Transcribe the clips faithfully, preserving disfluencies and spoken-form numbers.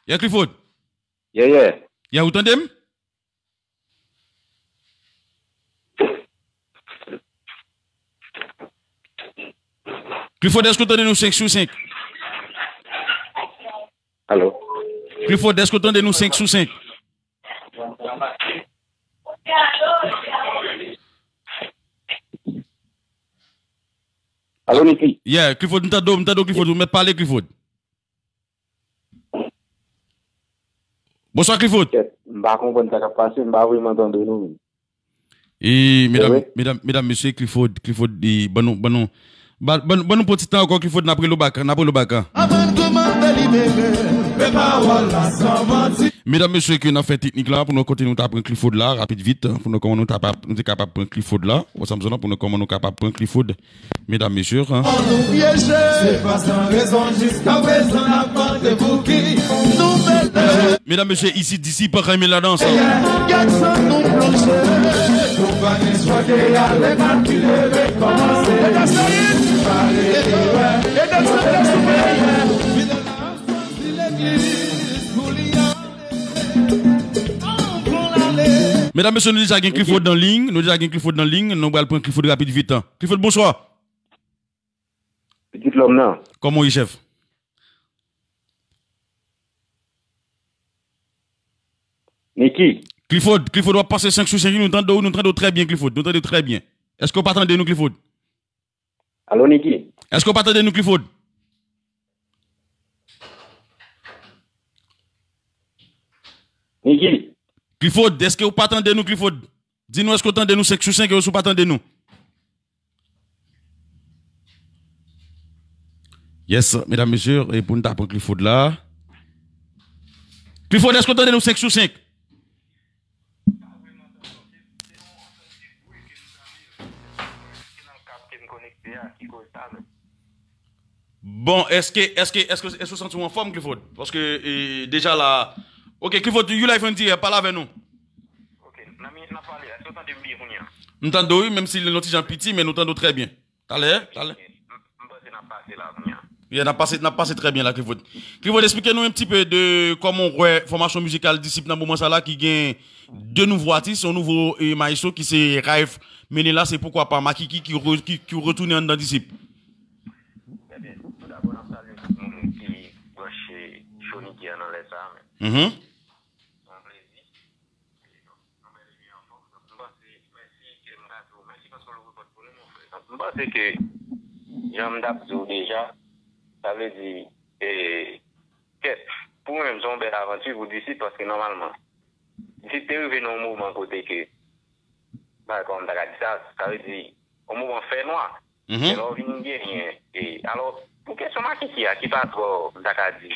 Yeah, Clifford. Yeah, yeah. Yeah, ou tande m? Clifford, èske w tande nou senk sou senk? Alo? Clifford, èske w tande nou senk sou senk? Alo, Nicky? Yeah, Clifford, m tande w, m tande w, Clifford, ou mèt pale, Clifford. Bonswa, Clifford. Kèt, m pa konprann sa k ap pase, m pa vrèman tande nou menm. E, medam, medam, medam, mesye, Clifford, Clifford, e, ban nou, ban nou, ba- ban, ban nou pran ti tan ankò, Clifford, n ap rele w baka, n ap rele w baka. Avan n kòmanse libere, men pawòl la san manti. Medam, mesye, ke n ap fè teknik la, pou nou kote nou ta pran Clifford la, rapid vit, pou nou kòman nou ta pa, nou te kapab pran Clifford la, pou nou kòman nou kapab pran Clifford. Medam, mesye, hein. Nou pyeje. Se pa san rezon, jiskaprezan n ap mande pou ki nou mete. Medam, mesye, isi, disip, renmen ladan sa. Gad sa nou plonje. Nou pa gen chwa ke ale mal ki leve kòmanse. Medam, mesye, nou deja gen Clifford nan liy, nou deja gen Clifford nan liy, nou pral pran Clifford rapid vit. Clifford, bonswa. Pitit lòm nan. Kòman w ye, chèf? Niki. Clifford, Clifford, w ap pase senk sou senk, nou tande w, nou tande w trè byen, Clifford, nou tande w trè byen. Èske w pa tande nou, Clifford? Alo, Niki. Èske w pa tande nou, Clifford? Niki. Clifford, èske w pa tande nou, Clifford? Di nou, èske w tande nou senk sou senk, e si w pa tande nou? Yes, medam, mesye, e pou n ta pran Clifford la. Clifford, èske w tande nou senk sou senk? Bon, èske, èske, èske, èske w santi w anfòm, Clifford? Paske, e, deja la. Ok, Clifford, you live and direct, pale avè nou. Ok, nan minit n ap pale a, èske w tande m byen kounye a? M tande w, wi, menm si l yon ti jan piti, men nou tande w trè byen. Talè, talè. M, m panse n ap pase la kounye a. Yeah, n ap pase, n ap pase trè byen la, Clifford. Clifford, eksplike nou un petit peu de kòman w wè fòmasyon mizikal Disip nan moman sa la ki gen de nouvo atis, yon nouvo, e, maestro ki se Ralph Menela, se poukwa pa Makiki ki re-, ki, ki retounen anndan Disip. Trè byen. Tou dabò, n ap salye tout moun ki branche Show Niki a nan lè sa a, men. Mhm. Se yon plezi. Nou bèl e byen anfòm. Donk, m panse, mèsi ke m ka di w, mèsi paske w louvri pòt pou nou, mon frè. Donk, m panse ke, jan m t ap di w deja, sa vle di, e, kèt, pou mwen menm, se yon bèl avanti pou Disip, paske nòmalman, Disip te rive nan yon moman kote ke, bagay kòman m ta ka di sa, sa vle di, yon moman fè nwa. Mhm. Lè w vin genyen, e, alò, pou kesyon Makiki a, ki pa twò, m ta ka di,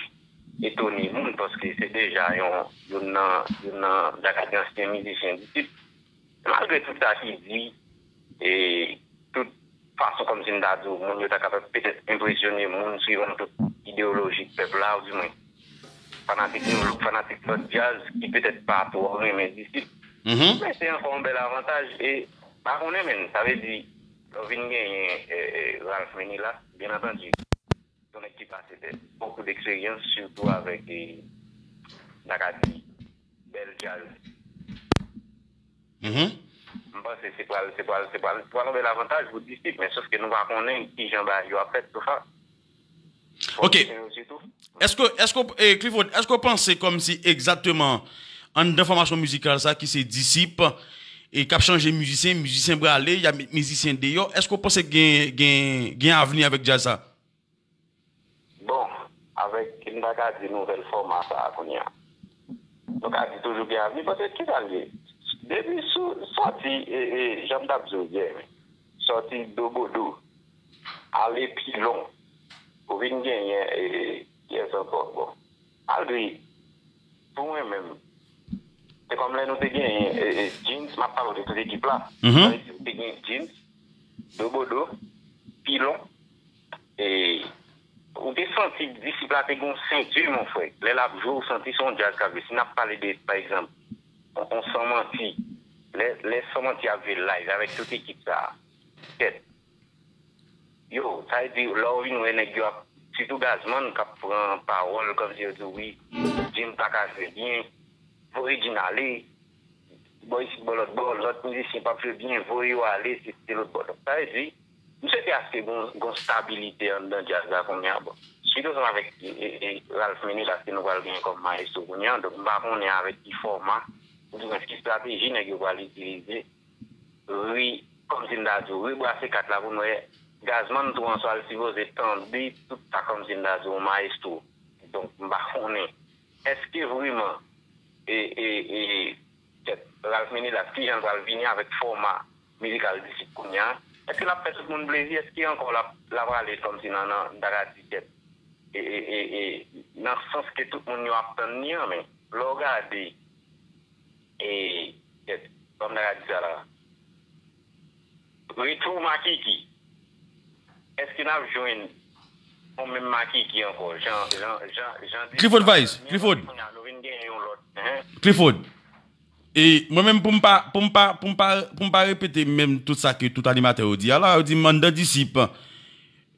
etone moun, paske se deja yon, youn nan, youn nan, m ta ka di, ansyen mizisyen Disip. Malgre tout sa ki di, e tout fason kòmsi m ta di w, moun yo ta kapab petèt enpresyone moun swivan tout ideyoloji pèp la, oudimwen fanatik nou, fanatik lòt djaz ki petèt pa twò renmen Disip. Mhm. Men se ankò yon bèl avantaj e pa konnen menm, sa vle di, lè w vin genyen, e, e, Ralph Menela, byen antandi, se yon nèg ki pase de, bokou d'eksperyans, sitou avèk, e, m ta ka di, bèl djaz. Mhm. M panse se pral, se pral, se pral, se pral yon bèl avantaj pou Disip, men sòf ke nou pa konnen kijan bagay yo ap fèt, tou sa. Ok. Èske, èske, e, Clifford, èske w panse kòmsi egzakteman anndan fòmasyon mizikal sa ki se Disip, e k ap chanje mizisyen, mizisyen prale, y ap met mizisyen deyò, èske w panse gen, gen, gen avni avèk djaz sa? Bon, avèk, m ta ka di nouvèl fòma sa a kounye a. Nou ka di toujou gen avni, paske kisa l ye? Depi sou, sòti, e, e, jan m t ap di w yè, sòti Dobodo, ale Pilon, ou vin genyen, e, kiyès ankò? Bon, malgre, pou mwen menm, se kòm lè nou te genyen, e, e, Jeans, m ap pale w de tout ekip la. Mhm. Sa vle di, ou te gen Jeans, Dobodo, Pilon, e, ou te santi Disip la te gen yon senti, mon frè. Lè l ap jwe, ou santi se yon djaz k ap jwe. Si n ap pale de, pa egzanp, on, on San Manti, lè, lè San Manti ap jwe live avèk tout ekip sa a, kèt. Yo, sa vle di, lè w vin wè nèg yo ap Sitou Gazman k ap pran pawòl kòmsi yo di wi, Jim pa ka jwe byen, voye Jim ale, bò isit, bò lòt bò, lòt mizisyen p ap jwe byen, voye yo ale, se, se lòt bò. Donk, sa vle di, m swete aske gon, gon stabilite anndan djaz la kounye a. Bon, swit ansanm avèk e, e, e Ralph Ménélas ke nou pral genyen kòm mayestwo kounye a. Donk, m pa konnen avèk ki fòma, oudimwens ki estrateji nèg yo pral itilize. Ri, kòmsi m ta di w, rebrase kat la pou n wè Gazman tou an swa l sipoze tande tout sa kòmsi m ta di w, yon mayestwo. Donk, m pa konnen. Èske vrèman, e, e, e, kèt, Ralph Ménélas, kijan l pral vini avèk fòma mizikal Disip kounye a? Èske l ap fè tout moun plezi? Èske ankò l ap, l ap ale kòmsi nan, nan, m ta ka di, kèt, e, e, e, e, nan sans ke tout moun yo ap tann li an? Men, lè w gade, e, kèt, kòman m ta ka di sa la? Retou Makiki. Èske n ap jwenn yon menm Makiki ankò? Jan, jan, jan, jan Clifford Vice, Clifford. Kounye a, nou vin genyen yon lòt. Hein? Clifford. E mwen menm pou m pa, pou m pa, pou m pa, pou m pa repete menm tout sa ke tout animatè yo di a la, yo di m anndan Disip,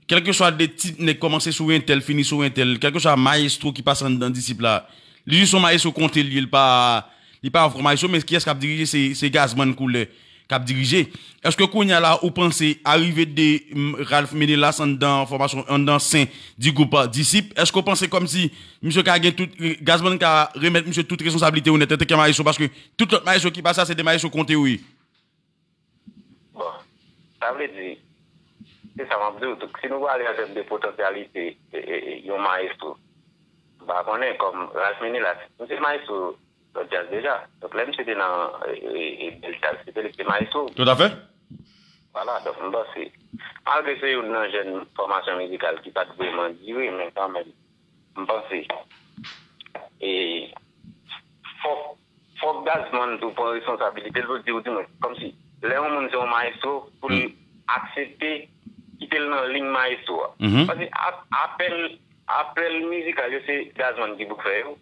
kèlkeswa de tit nèg kòmanse sou entèl, fini sou entèl, kèlkeswa mayestwo ki pase anndan Disip la, li jis yon mayestwo konte li ye, li pa, li pa yon vrè mayestwo, men kiyès k ap dirije, se, se Gazman Koulè k ap dirije. Èske kounye a la, ou panse arive de, mm, Ralph Ménélas anndan fòmasyon, anndan sen di gwoup Disip, èske w panse kòmsi misye ka gen tout, Gazman ka remèt misye tout responsablite yo nèt antanke mayestwo, paske tout lòt mayestwo ki pase a, se de mayestwo konte yo ye? Bon, sa vle di, se sa m ap di w tou, si nou prale an tèm de potansyalite, e, e, e, yon mayestwo, m pa konnen, kòm Ralph Ménélas, misye mayestwo lòt djaz deja. Donk, lè misye te nan, e, e, e, bèl djaz, se te li ki te mayestwo. Tout à fait. Vwala, donk, m panse, malgre se youn nan jèn fòmasyon mizikal ki pa t vrèman dire, men kanmenm, m panse, e, fòk, fòk Gazman tou pran responsabilite l pou l di, ou di mwen, kòmsi, lè yon moun se yon mayestwo, pou l aksepte kite l nan liy mayestwo a. Mhm. Paske ap-, apèl, apèl mizikal yo, se Gazman ki pou fè yo.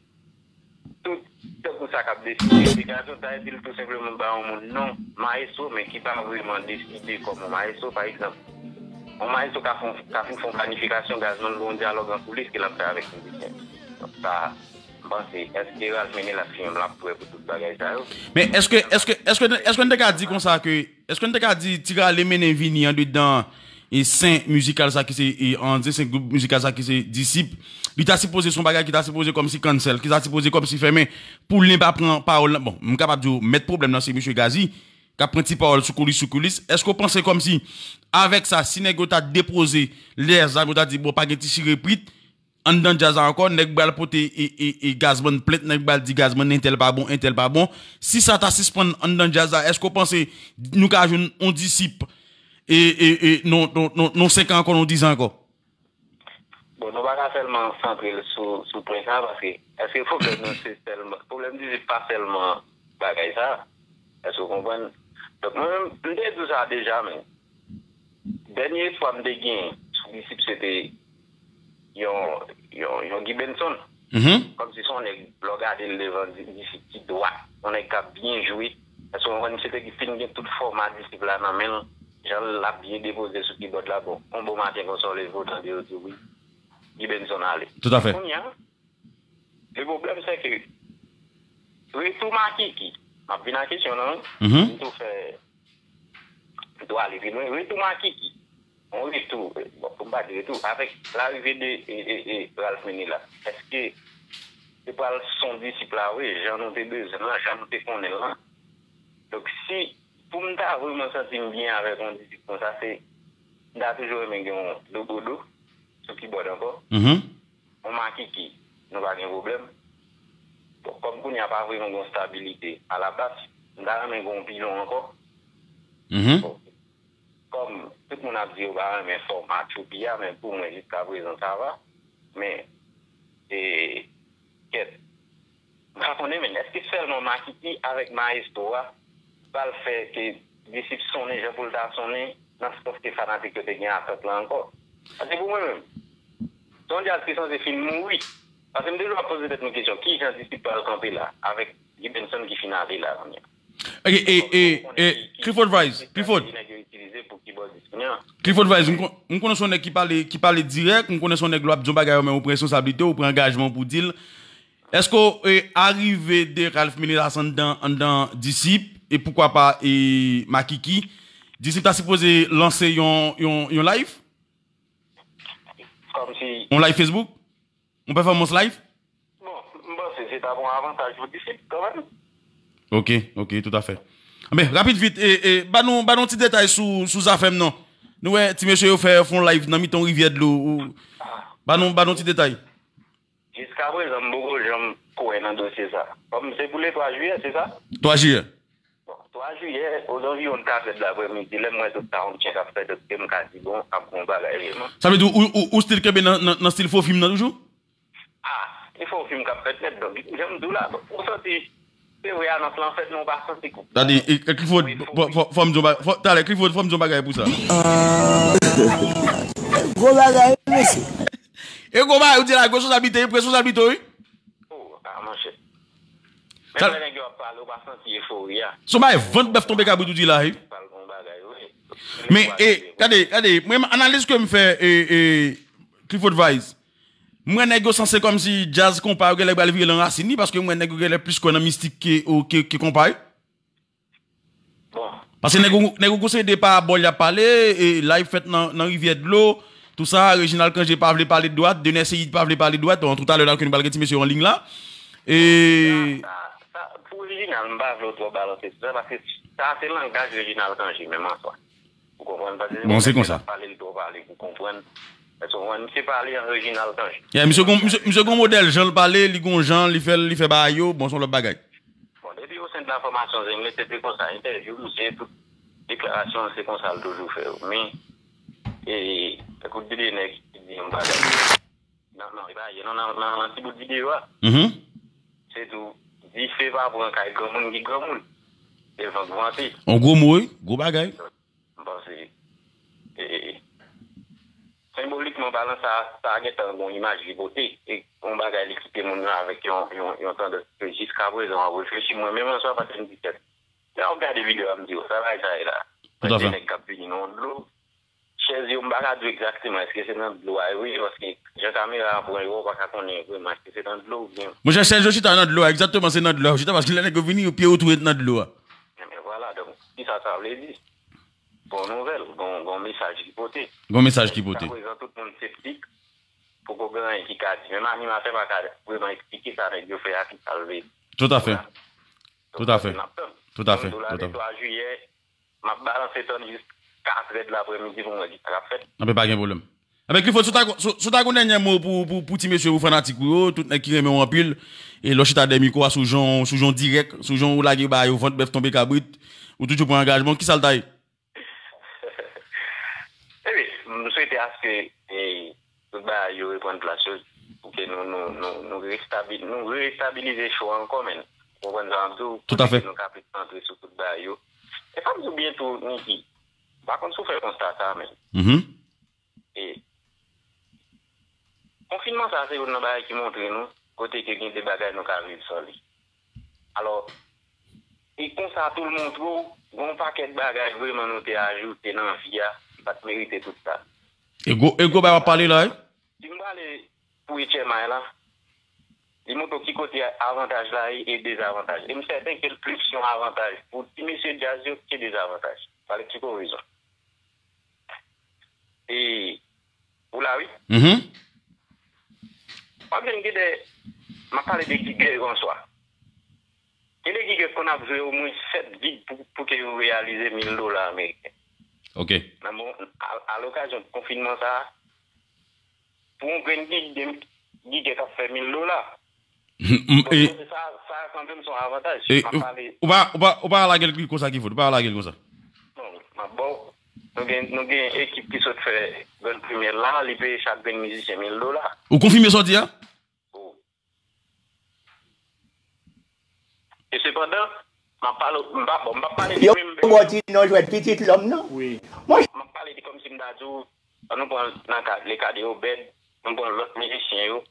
Tout, tankou sa k ap deside, se Gazman ta di l tou senpleman ba yon moun non, mayestwo, men ki pa vrèman deside kòm yon mayestwo, pa egzanp. Yon mayestwo ka fè, ka fin fè yon planifikasyon, Gazman gen yon dyalòg an koulis ke l ap fè avèk mizisyen. Donk, sa, m panse, èske Ralph Ménélas li menm l ap prè pou tout bagay sa yo? Men èske, èske, èske, èske n te ka di konsa ke, èske n te ka di ti rale mennen vini andedan e sen mizikal sa ki se, e, an, sen gwoup mizikal sa ki se Disip, li ta sipoze se yon bagay ki ta sipoze kòmsi cancel, ki ta sipoze kòmsi fèmen, pou l pa pran pawòl nan. Bon, m kapab di w, mèt pwoblèm nan se mesye Gazi, k ap pran ti pawòl sou koulis, sou koulis. Èske w panse kòmsi, avèk sa, si nèg yo ta depoze lèzam, yo ta di, bon, pa gen ti chire prit, anndan djaz la ankò, nèg pral pote e, e, e Gazman plent, nèg pral di Gazman entèl pa bon, entèl pa bon. Si sa ta sispann anndan djaz la, èske w panse nou ka jwenn yon Disip e, e, e, non, non, non, non senk an ankò, non diz an ankò? Bon, nou pa ka sèlman santre l sou, sou pwen sa, paske èske pwoblèm nan se sèlman, pwoblèm Disip pa sèlman bagay sa? Èske w konprann? Donk, mwen menm, m te di w sa deja, men dènye espwa m te gen sou Disip, se te yon, yon, yon Guy Benson. Mhm. Kòmsi se yon nèg, lè w gade l devan, Disip ki dwat, yon nèg k ap byen jwe. Èske w konprann? Misye te fin gen tout fòma Disip la nan men l. Jan l ap byen depoze sou kibòd la, bon, yon bon maten konsa w leve w tande yo di wi, Guy Benson ale. Tout à fait. Kounye a, le pwoblèm se ke retou Makiki, m ap vin a kesyon nan, wi. Mhm. M tou fè, m tou ale pi lwen. Retou Makiki, yon retou, bon, pou m pa di retou, avèk larive de, e, e, e, Ralph Ménélas, èske se pral son Disip la vre, jan nou te bezwen l lan, jan nou te konnen l lan? Donk, si pou m ta vrèman santi m byen avèk yon Disip konsa, se, m ta toujou renmen gen yon Dobodo sou kibòd ankò. Mhm. Yon Makiki, nou pa gen pwoblèm. Bon, kòm kounye a pa vrèman gen yon stabilite alabas, m ta renmen gen yon Pilon ankò. Mhm. Bon, kòm tout moun ap di yo pa renmen fòma Tchoupi a, men pou mwen, jiskaprezan, sa va. Men, e, kèt, m pa konnen, men èske sèlman Makiki avèk mayestwo a pral fè ke Disip sonnen jan pou l ta sonnen, nan sans ke fanatik yo te gen atant lan ankò? Paske pou mwen menm, se yon djaz ki sanse fin mouri. Paske m toujou ap poze tèt mwen kesyon, kijan Disip pral kanpe la, avèk Guy Benson ki fin ale la, kounye a? Ok, e, e, e, Clifford Vice, Clifford. Nèg yo itilize pou ki Clifford Vise, m kon- m konnen se yon nèg ki pale, ki pale dirèk, m konnen se yon nèg lè w ap di yon bagay, ou men ou pran responsablite, ou pran angajman pou di l. Èske w e, arive de Ralph Ménélas anndan, anndan Disip, e poukwa pa e, Makiki? Disip ta sipoze lanse yon, yon, yon live? Kòmsi. Yon live Facebook? Yon pèfòmans live? Bon, m panse se ta pou yon avantaj pou Disip kanmenm. Ok, ok, toutafè. Men, rapid vit, e, e, ba nou, ba nou ti detay sou, sou zafè m non. Nou wè, ti mesye yo fè fon live nan mitan rivyè dlo. Ou, ba nou, ba nou ti detay. Jiska prezan, m poko janm kwè nan dosye sa. Kòm se pou le twa jiyè, se sa? Twa jiyè. Bon, twa jiyè, ozanviwon katrè de laprèmidi, lè m wè tout tawoun chen k ap fè dòt ke m ka di, bon, ap gon bagay vre non. Sa vle di ou, ou, ou stil kenbe nan, nan, nan stil fo fim nan toujou? Ah, e fo fim k ap fèt nèt, donk, jan m di w la, ou santi, se vre anons lan fèt, men ou pa santi kou. Tande, e, e, Clifford, fò, fò, fò m di yon ba- fò- talè, Clifford, fò m di yon bagay pou sa. Gwo bagay, mesye. E gwo bagay, ou di la, gwo responsabilite, wi, responsabilite, wi. Oh, ah, monchè. Menm lè nèg yo ap pale, ou pa santi efori a. Se yon bagay vant bèf tonbe kabrit ou di la, wi. Pale bon bagay, wi. Men, e, gade, gade, mwen, analiz ke m fè, e, e, Clifford Vise, m wè nèg yo sanse kòmsi djaz konpa yo genlè pral vire lan rasin li, paske m wè nèg yo genlè plis kwè nan mistik ke, o, ke, ke konpa yo. Bon. Paske nèg yo, nèg yo gon seri de parabòl y ap pale, e live fèt nan, nan rivyè dlo, tou sa, Reginald Cangé pa vle pale dwat, Dener Ceïde pa vle pale dwat, bon, toutalè la ke nou pral gen ti mesye yo an liy la. E Sa, sa, sa, pou Reginald, m pa vle w twò balanse sou sa, paske sa se langaj Reginald Cangé menm an swa. Ou konprann? Paske Bon, se konsa. Pale l twò pale pou konprann. Èske w konprann? Misye pale an Reginald Cangé. Yeah, misye gon, misye, misye gon modèl, jan l pale, li gon jan, li fè, li fè bagay yo, bon, se yon lòt bagay. Bon, depi yo sent la fòmasyon, se, se te konsa, entèvyou, misye, tout deklarasyon, se konsa l toujou fè yo. Men, e, ekout de nèg ki di yon bagay. Nan, nan, e pa ye, non, nan, nan, nan ti bout videyo a. Mhm. Se tou, dife pa pran kay granmoun ki granmoun. E van k vante. On gwo mo, wi, gwo bagay. M panse, e, senbolikman palan, sa, sa gentan gon imaj li pote. E yon bagay li kite moun yo avèk yon, yon, yon tandans ke jiska prezan w ap reflechi. Mwen menm an swa, paske m di tèt. Lè w ap gade videyo a, m di, "O, sa bagay sa ye la?" Toutafè. Nèg k ap vini nan yon dlo. Chèz yo, m pa ka di w egzakteman èske se nan dlo a yo ye, paske jan kamera a pran yo, ou pa ka konnen vrèman èske se nan dlo oubyen Monchè, chèz yo chita nan dlo a, egzakteman, se nan dlo a yo chita, paske lè nèg yo vini, yo pye yo tou ret nan dlo a. Ebyen, vwala, donk, kisa sa vle di? Bon nouvèl, bon, bon mesaj ki pote. Bon mesaj ki pote. Jiska prezan, tout moun septik, poko gen anyen ki ka di. Menm animatè pa ka vrèman eksplike sa nèg yo fè a, ki sa l vle di. Toutafè. Vwala. Toutafè. Donk, n ap tann. Toutafè. Jan m di w la, toutafè. Le twa jiyè, m ap balanse tann jis katrè de laprèmidi pou m wè kisa k ap fèt. Anben, pa gen pwoblèm. Anben, Clifford, si w ta, si, si w ta gon dènye mo pou, pou, pou ti mesye, pou fanatik ou yo, tout nèg ki renmen w anpil, e lè w chita dèyè mikwo a sou jan, sou jan dirèk, sou jan ou lage ba yo, vant bèf tonbe kabrit, ou toujou pran angajman, kisa l ta ye? Ebyen, m swete aske, e, tout bagay yo reprann plas yo, pou ke nou, nou, nou, nou restabi-, nou restabilize show a ankò, men. Ou konprann sa m ap di w? Toutafè. Pou ke nou ka plis antre sou tout bagay yo. E fò m di w byen tou, Nicky, m pa konn si w fè konsta sa, men. Mhm. E konfinman sa a se youn nan bagay ki montre nou kote ke gen de bagay nou ka viv san li. Alò, e konsa tou l montre w, gen yon pakèt bagay vrèman nou te ajoute nan vi a, ki pa t merite tout sa. E gwo, e gwo bagay w ap pale la, wi. Si m prale pou H M I la, li montre w ki kote avantaj la ye e dezavantaj. E m sèten ke l plis yon avantaj pou ti mesye djaz yo ke dezavantaj. Pale ti korizon. E, ou la, wi. Mhm. W ap jwenn gen de, m ap pale de gigè yo an swa. Gen de gigè k konn ap jwe omwen sèt gig pou, pou ke yo reyalize mil dola ameriken. Ok. Nan bon, a, a lokazyon konfinman sa a, pou yon grenn gigè, gigè k ap fè mil dola. M, m, Bon, e, se sa, sa kanmenm se yon avantaj. E, M ap pale ou pa, ou pa, ou pa lage l konsa ki fout, ou pa lage l konsa. Non, m ap ba w. Nou gen, nou gen ekip ki sot fè grenn premyè la, li peye chak grenn mizisyen mil dola. Ou konfime sa w di a? Oh. E sepandan, m ap pale, m pa, bon, m pa pale de Yo, mwen, m ba w ti non jwèt pitit lòm, non? Wi. Mwen, M ap pale de kòmsi m ta di w, ann nou pran nan ka, le ka de Obed, nou pran lòt mizisyen yo.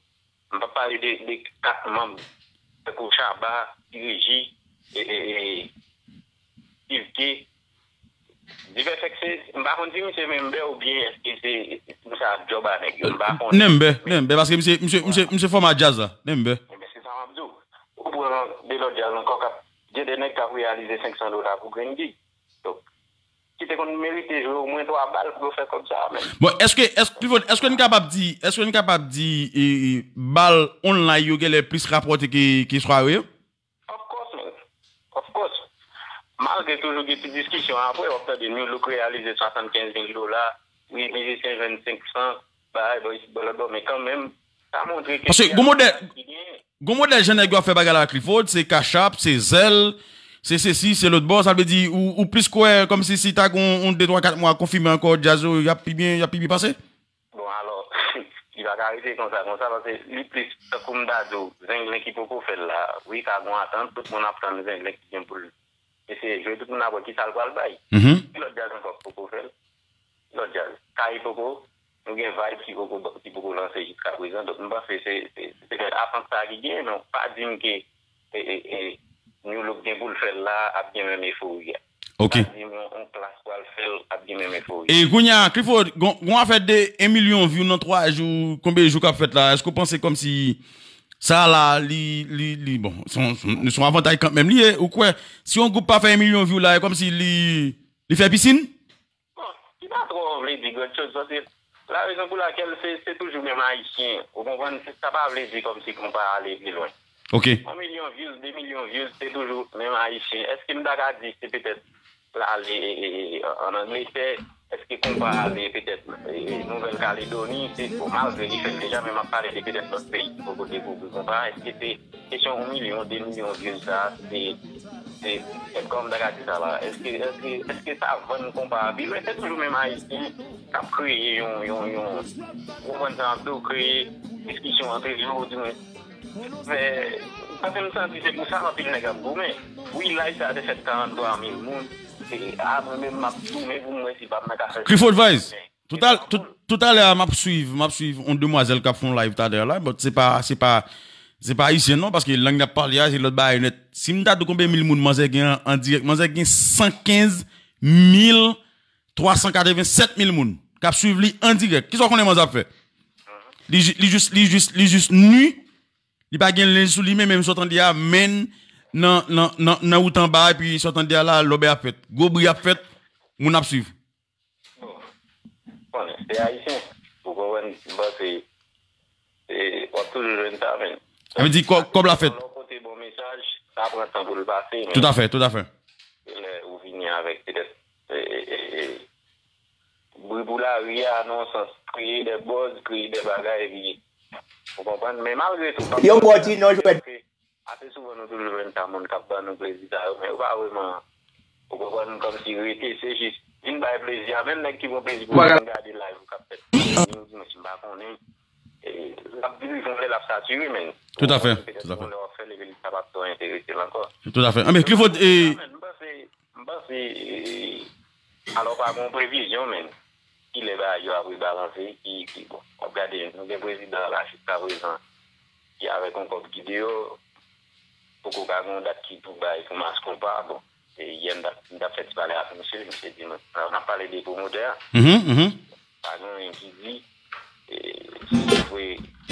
M p ap pale de, de kat manm, tankou Shabba, Ti Reji, e, e, e, Steve K, Divès fèk se, m pa konn si misye Menbè oubyen èske se misye ap djòb a nèg yo, m pa konnen. Nenmbè, Nenmbè, paske misye, misye, misye, misye fòma djaz la, Nenmbè. Enben, se sa m ap di w. Ou pran de lòt djaz ankò k ap, gen de nèg k ap reyalize senk san dola pou grenn gig. Donk, ki te konn merite jwe omwen twa bal pou yo fè kòb sa a menm. Bon, èske, èske, Clifford, èske n kapab di, èske n kapab di, e, e, bal online yo genlè plis rapòte ke, ke sware yo? Of course, man. Of course. Malgre toujou gen ti diskisyon apre, w ap tande New Look reyalize swasannkenz mil dola, wi, mizisyen jwenn senk san, bagay, bò isi, bò lòt bò, men kanmenm, sa montre ke Paske gen gon modèl, ki genyen. Gon modèl jan nèg yo ap fè bagay la, Clifford, se Cash App, se Zelle, se sesi, se lòt bò, sa vle di, ou, ou plis kwè kòmsi si ta gon, on de twa kat mwa konfime ankò, djaz yo, y ap pi byen, y ap pi byen pase? Bon, alò, li pa ka rete konsa, konsa, paske li plis, tankou m ta di w, Zenglen ki poko fè l la. Wi, ka gon atant, tout moun ap tann Zenglen ki gen pou l eseye jwe, tout moun ap wè ki sa l pral bay. Mhm. Ki lòt djaz ankò k poko fè l? Ki lòt djaz? Kay poko, nou gen Vibe ki poko, ki poko lanse jiska prezan, donk m panse se, se, se petèt atant sa ki genyen, men pa di m ke e, e, e, New Look gen pou l fè l la, ap gen menm efori a. Ok. Sa di yon, yon klas pral fè l, ap gen menm efori. E kounye a, Clifford, gon, gon afè de en milyon view nan twa jou, konbyen jou k ap fèt la? Èske w panse kòmsi sa la, li, li, li, bon, se yon, se yon, se yon avantay kanmenm li ye, ou kwè, si yon gwoup pa fè en milyon view la, e kòmsi li, li fè pisin? Bon, ki pa twò vle di grand chose, paske la rezon pou lakèl se, se toujou menm Ayisyen. Ou konprann? Se, sa pa vle di kòmsi konpa ale pi lwen. Ok. Yon milyon views, de milyon views, se toujou menm Ayisyen. Èske m ta ka di se petèt l ale, e, e, e, ann Angletè? Èske konpa ale petèt, e, e, Nouvèl Kaledoni? Se, bon, malgre li fè l deja, men m ap pale de petèt lòt peyi ki poko dekouvri konpa. Èske se kesyon yon milyon, de milyon views sa, se, se, se kòman m ta ka di sa la? Èske, èske, èske sa vann konpa a pi lwen? Se toujou menm Ayisyen k ap kreye yon, yon, yon, ou konprann sa m ap di w, kreye diskisyon antre yo, di mwen, fè, paske m santi se pou sa anpil nèg ap goumen. Wi, live sa te fèt karant twa mil moun, e, a, mwen menm m ap goumen pou m wè si pa m nan ka fè Clifford Vise. Tout a, tout, tout a lè a, m ap swiv, m ap swiv yon demwazèl k ap fè yon live talè a la, but se pa, se pa, se pa ayisyen non, paske lang n ap pale a, se lòt bagay nèt. Si m ta di w konbyen mil moun manzè gen an, an dirèk, manzè gen san kenz mil twa san katrevennsèt mil moun k ap swiv li an dirèk. Kisa w konnen manzè ap fè? Li ji-, li jis, li jis, li jis ni, li pa gen lenj sou li, men menm sa w tande a, men nan, nan, nan, nan wout anba, epi sa w tande a la, lòbèy ap fèt. Gwo bri ap fèt, moun ap swiv. Bon, konnen, se ayisyen. Ou konprann? M panse, e, w ap toujou jwenn sa, men. Sa vle di, kò-, kòb la fèt. Lè w pote bon mesaj, sa pran tan pou l pase, men. Tout à fait, tout à fait. Lè ou vini avèk petèt, e, e, e, e, bri pou lari a, nan yon sans, kreye de buzz, kreye de bagay, epi, ou konprann? Men malgre tou, m ap Yo, Bòti, non, jwèt. Ase souvan nou toujou jwenn sa moun k ap ban nou plezi sa yo, men yo pa vrèman, ou konprann, kòmsi rete, se jis vin bay plezi a. Menm nèg ki pran plezi pou vin gade live ou k ap fèt. Yo di mwen si m pa konnen, e, l ap viv yon lè l ap satire, men. Tout à fait, tout à fait. Ou konprann, petèt yon lè w ap fè l epi li kapab twò enterese l ankò. Tout à fait. Anben, Clifford, e, Men, m panse, m panse, e, alò pa gen yon previzyon, men. Kilè bagay yo ap rebalanse, ki, ki, bon, w ap gade, nou gen prezidan la jiska prezan, ki avèk yon kòb ki deyò, poko ka gen yon dat ki pou bay pou mach konpa, bon, e, yè m t ap, m t ap fè ti pale ak misye, misye di mwen, n ap pale de pwomotè a. Mhm, mhm. Pa gen anyen ki di, e, si se vre,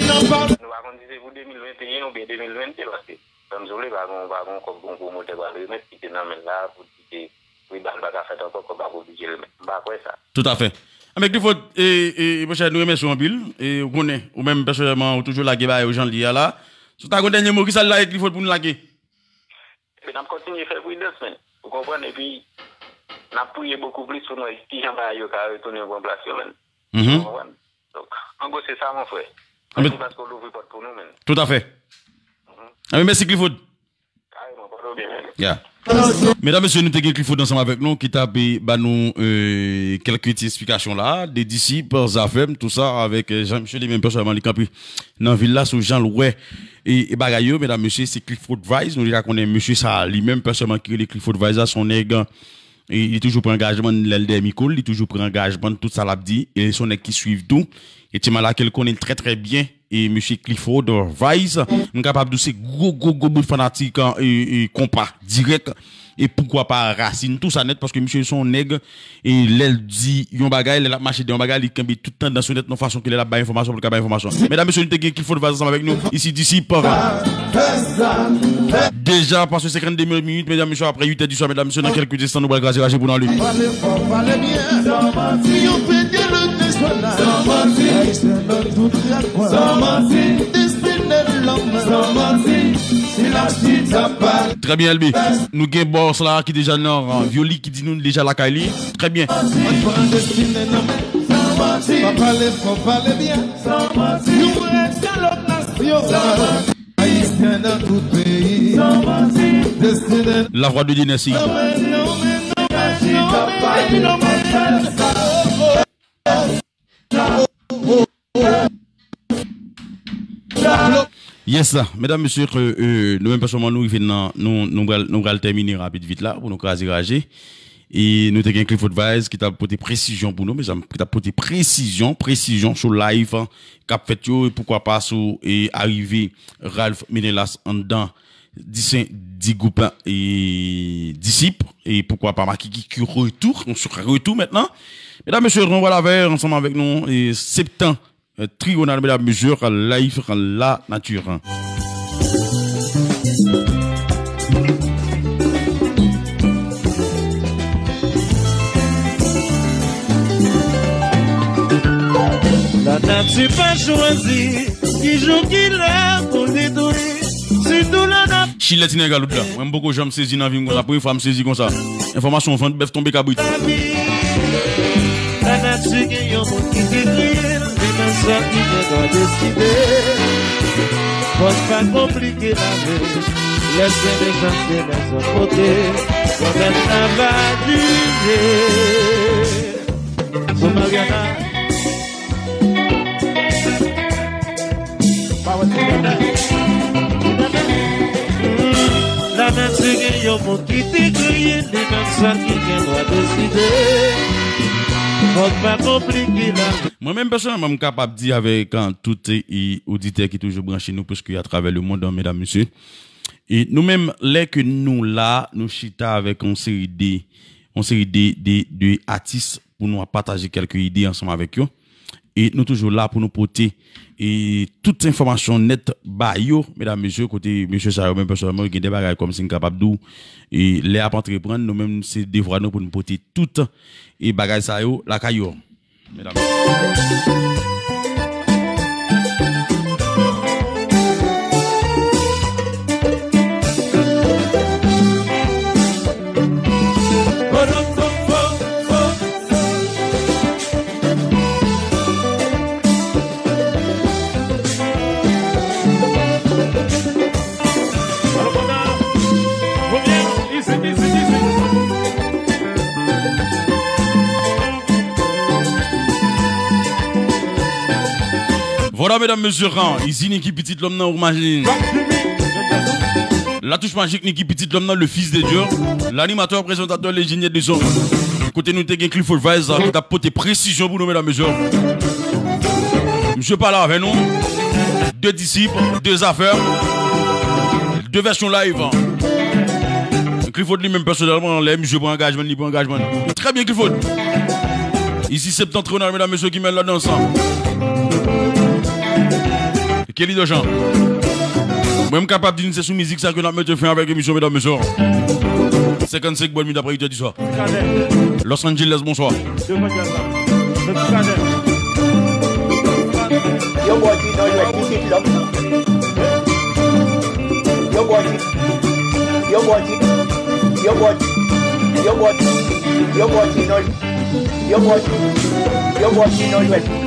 nou pa konn si se pou de mil venteyen oubyen de mil vennde, paske, sa m sou li, pa gen, pa gen kòb yon pwomotè pral remèt ki te nan men l la, pou di ke, wi, bal pa ka fèt ankò, kòb ap oblije remèt. M pa kwè sa. Tout à fait. Anben, Clifford, e, e, e, monchè, nou remèsye w anpil. E, ou konnen, ou menm, pèsonèlman, ou toujou lage bagay yo jan l ye a la. Si w ta gen yon dènye mo, kisa l la ye, Clifford, pou nou lage? Epi n ap kontinye fè pridans, men. Ou konprann? Epi n ap priye bokou plis pou n wè kijan bagay yo ka retounen pran plas yo, men. Mhm. Ou konprann? Donk, an gwo, se sa, mon frè. Mèsi paske w louvri pòt pou nou, men. Tout à fait. Mhm. Anben, mèsi, Clifford. Kareman, pòte w byen, men. Yeah. Medam, mesye, nou te gen Clifford ansanm avèk nou, ki t ap, e, ba nou, e, kèlke ti esplikasyon la, de disip, zafèm, tou sa, avèk, e, jan misye li menm pèsonèlman li kanpe nan vil la, sou jan l wè, e, e bagay yo, medam, mesye, se Clifford Vise, nou deja konnen mesye sa, li menm pèsonèlman ki rele Clifford Vise la, se yon nèg, e, li toujou pran angajman l lè l dèyè mikwo l, li toujou pran angajman l tout sa l ap di, e se yon nèg ki swiv tou, e ti malè ke l konnen trè, trè byen, e mesye Clifford Vise. M kapab di w se gwo, gwo, gwo bout fanatik, e, e, konpa dirèk. E poukwa pa rasin, tou sa nèt, paske misye se yon nèg, e lè l di yon bagay, lè l ap mache de yon bagay, li kenbe tout tandans yo nèt, nan fason ke lè l ap bay enfòmasyon, pou l ka bay enfòmasyon. Medam, mesye, nou te gen Clifford Vise ansanm avèk nou, isi Disip. Deja pase senkannde minit, medam, mesye, apre uit è di swa, medam, mesye, nan kèlke enstan, nou pral kraze raje pou nou ale. Pale fò, pale byen. Yon pete lòt nèswa la. Ayisyen nan tout rakwa. Destine lòm. Trè byen, Elbi. Nou gen bòs la ki deja nan, uh, Vyoli ki di nou deja lakay li. Trè byen. Mwen pran destine nan men. Pa pale fò, pale byen. Yon eskalòp nasyonal. Ayisyen nan tout peyi. Destine. La voix de Dieu, merci. Yes, medam, mesye, ke, euh, nou menm pèsonèlman, nou rive nan, nou, nou pral, nou pral tèmine rapid vit la, pou nou kraze raje. E nou te gen Clifford Vise ki t ap pote presizyon pou nou, mezanmi, ki t ap pote presizyon, presizyon sou live, an, k ap fèt yo, e poukwa pa sou, e, arive Ralph Menelas anndan Disen di gwoup, e, Disip, e poukwa pa Makiki ki retou, on sera retou mentnan. Medam, mesye, nou pral avè, ansanm avèk nou, e, Septan, e, Triyonal, medam, mesye, live, la nature. Lanati pa chwazi ki jou ki lè pou detwi. Sitou lè n ap Chilè ti nèg a loud la. Mwen, m poko janm sezi nan vi m konsa. Premye fwa m sezi konsa. Enfòmasyon vant bèf tonbe kabrit. Lanati gen yon moun ki te kreye l, li menm sèl ki gen dwa deside. Fòk pa konplike lavi, lèse mechanste lèzòt pote, pwomès la va dire. Sou Mariana. Lanati gen yon moun ki te kreye, li menm sèl ki gen dwa deside. Fòk pa konplike lavi. Mwen menm pèsonèlman, m kapab di avèk, an, tout, e, oditè ki toujou branche nou, prèske atravè lemonn, an, medam, mesye. E nou menm, lè ke nou la, nou chita avèk yon seri de, yon seri de, de, de atis pou nou ap pataje kèlke ide ansanm avèk yo. E nou toujou la pou nou pote, e, tout enfòmasyon nèt ba yo, medam, mesye, kote mesye sa yo menm pèsonèlman, yo gen de bagay kòmsi m kapab di w, e, lè y ap antreprann, nou menm se devwa nou pou nou pote tout, e, bagay sa yo lakay yo. Medam. Vwala, medam, mesye, an, izi Niki Pitit Lòm nan, ou imajine. La touche magique, Niki Pitit Lòm nan, le fils de Dieu, l'animateur, présentateur, l'ingénieur de son. Kote nou te gen Clifford Vise, ki t ap pote presizyon pou nou, medam, mesye. Misye pale avè nou de Disip, de Zafè, de vèsyon live. Clifford li menm pèsonèlman, lè misye pran angajman, li pran angajman. Trè byen, Clifford. Isi Septentrional, medam, mesye, ki mèt ladan sa. Kelly Dejean. Mwen, m kapab di n se sou mizik sa ke n ap mete fen avèk emisyon, medam, mesye. Senkannsenk bòn minit apre uit è di swa. Los Angeles, bonswa. Yo bòdi nan jwèt pitit lòm nan. Yo bòdi, yo bòdi, yo bòdi, yo bòdi, yo bòdi nan, yo bòdi, yo bòdi nan jwèt.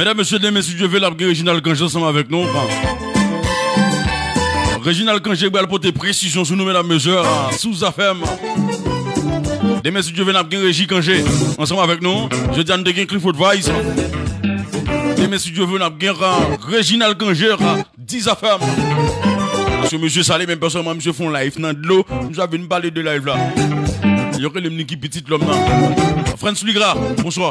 Medam, mesye, demen, si Dye vle, l ap gen Reginald Cangé ansanm avèk nou. Reginald Cangé pral pote presizyon sou nou, medam, mesye, sou Zafèm. Demen, si Dye vle, n ap gen Reji Kanje ansanm avèk nou. Jodi a, nou te gen Clifford Vice. Demen, si Dye vle, n ap gen, uh, Reginald Kanje, uh, Dizafèm. Paske mesye sa li menm pèsonèlman, mesye fè yon live nan dlo. Misye ap vin pale de live la. Yo rele m Niki Pitit Lòm nan. Frantz Lugra, bonswa.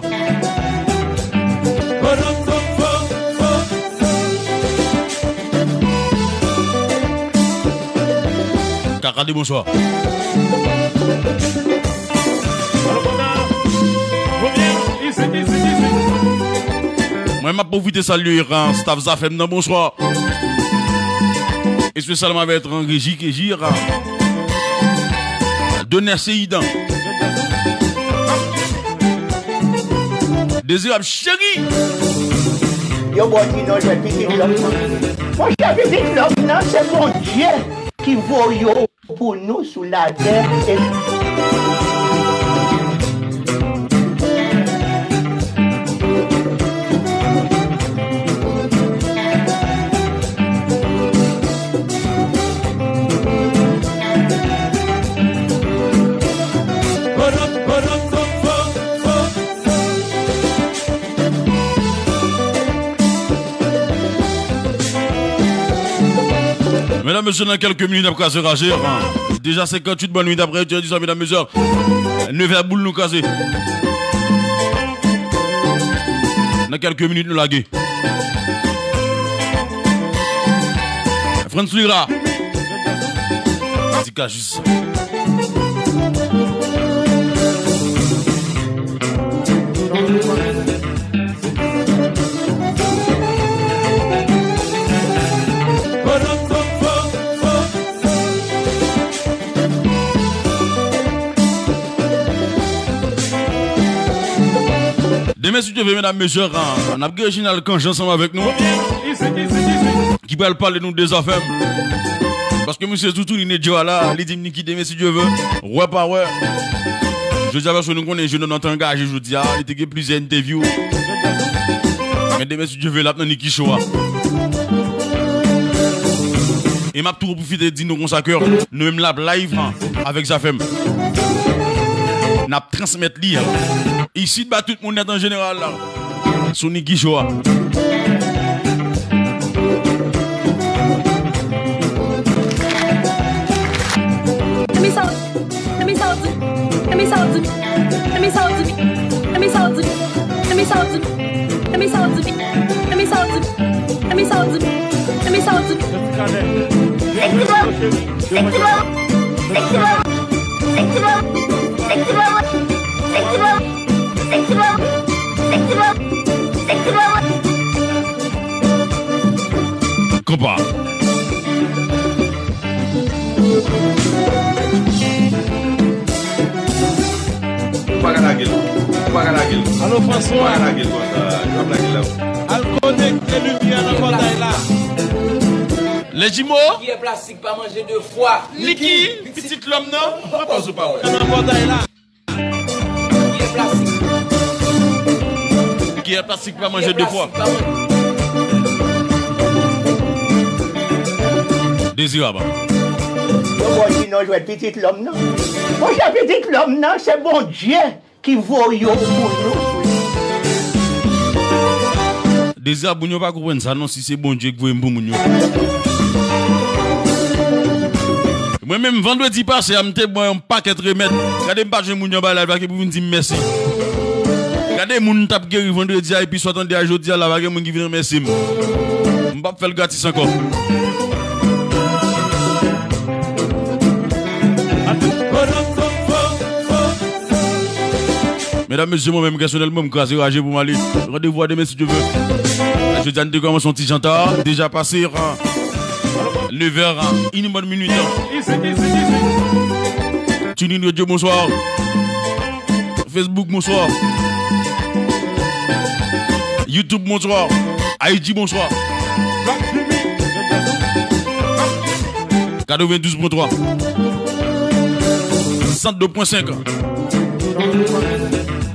Kakadi, bonswa. Mwen, m ap pwofite salye, uh, staff Zafèm nan, bonswa. Espesyalman avèk, uh, Reji Keji, uh, Dener Seyidan. Dezirab cheri. Yo bò di non, jwèt Pitit Lòm nan. Monchè, Pitit Lòm nan, se Bondye ki voye w pou nou sou latè. E Medam, mesye, nan kèlke minit, n ap kraze raje. Deja senkanntuit bòn minit apre, je di sa, medam, mesye. Nevè boul nou kraze. Nan kèlke minit, nou lage. Frantz Lugra. Di ka jis. Demen, si Dye vle, medam, mesye, n ap gen Reginald Kanje ansanm avèk nou, ki pral pale nou de Zafèm. Paske misye toutouni Nedjo a la, li di m Niki, demen, si Dye vle, wè pa wè. Jodi a, paske nou konnen jennonm nan te angaje jodi a, li te gen plizyè entèvyou. Men demen, si Dye vle, l ap nan Niki Show a. E m ap tou pwofite di nou konsa ke nou menm l ap live, hein, avèk Zafèm. N ap transmèt li, hein. Isit ba tout moun nèt an jeneral la. Sou Niki Show a. Konpa. Ou pa ka lage l. Ou pa ka lage l. Alo, François. Ou pa ka lage l konsa. Yo ap lage l la. Al konekte limyè nan pòtay la. Les jumeaux. Kiyè plastik pa manje de fwa. Niki, pitit lòm nan. Mwen panse w pa wè. Nan pòtay la. Kiyè plastik. Kiyè plastik pa manje de fwa. Dezirab. Yo bò di non jwèt pitit lòm nan. Monchè, pitit lòm nan, se Bondye ki voye w pou nou. Dezirab, moun yo pa konprann sa non, si se Bondye k voye m pou moun yo. Mwen menm, vandredi pase a, m te bwè yon pakèt remèd. Gade, m pa jwenn moun yo anba live la ki pou vin di m mèsi. Gade, moun m t ap geri vandredi a, epi sa w tande a jodi a la, pa gen moun ki vin remèsye m. M p ap fè l gratis ankò. Medam, mesye, mwen menm, pèsonèlman, m kraze raje pou m ale. Randevou a demen, si Dye vle. Jodi a, n te kòmanse yon ti jan ta, deja pase, hein, nevè, hein, ini bòn minit, hein. TuneIn Radio, bonswa. Facebook, bonswa. YouTube, bonswa. I G, bonswa. Katrevenndous pwen twa. San de pwen senk.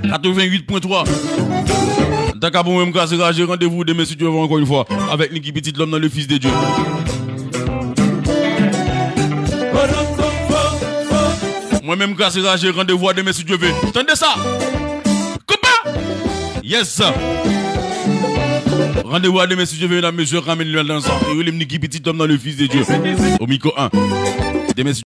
Katrevennuit pwen twa. Dakabon, mwen, m kraze raje, randevou demen, si Dye vle, ankò yon fwa, avèk Niki Pitit Lòm nan, le Fils de Dieu. Mwen menm, Kraze Raje, randevou a demen si Dye ve. Tande sa! Konpa! Yes! Randevou a demen si Dye ve, medam, mesye, Ramen Lyon nan sa. E rele m Niki Pitit Dòm nan le Fils de Dieu. O mikwo an. Demen si